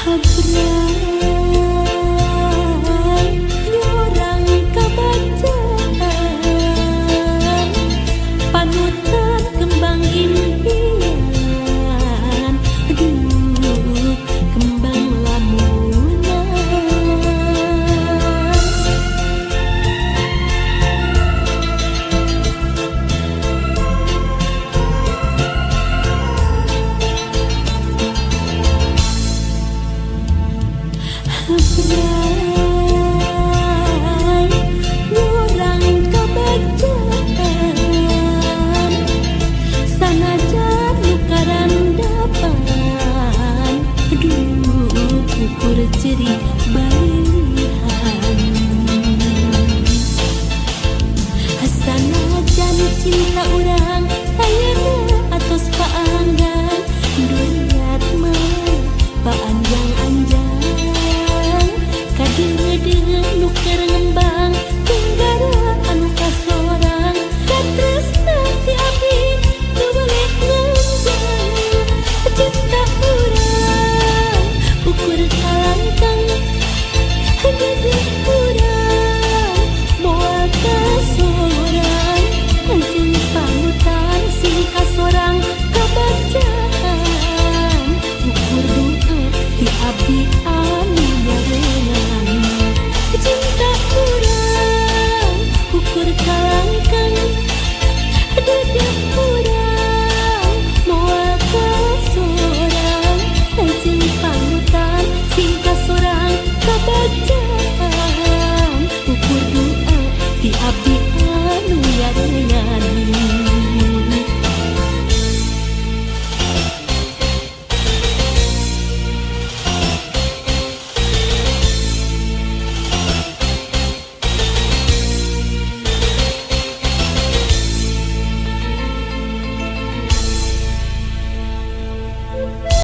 Habrai nyorang kabacaan panutan kembang impian, aduh kembang lamunan. Habrai nyorang kabacaan sanajan nu karandapan, aduh ukur ciri balilihan. Sanajan cinta urang ayeuna atos paanggang, duriat mah paanjang-anjang. Kadeudeuh nu keur ngembang tenggara anu kasorang, katresna ti abdi teu boleh nganjang. Cinta urang ukur kalangkang, dedeh urang moal kasorang. Jeung panutan sing kasorang kabacaan, ukur doa ti abdi anu nyarengan. Cinta urang ukur kalangkang, dedeh urang moal kasorang. Jeung panutan sing kasorang kabacaan, ukur doa ti abdi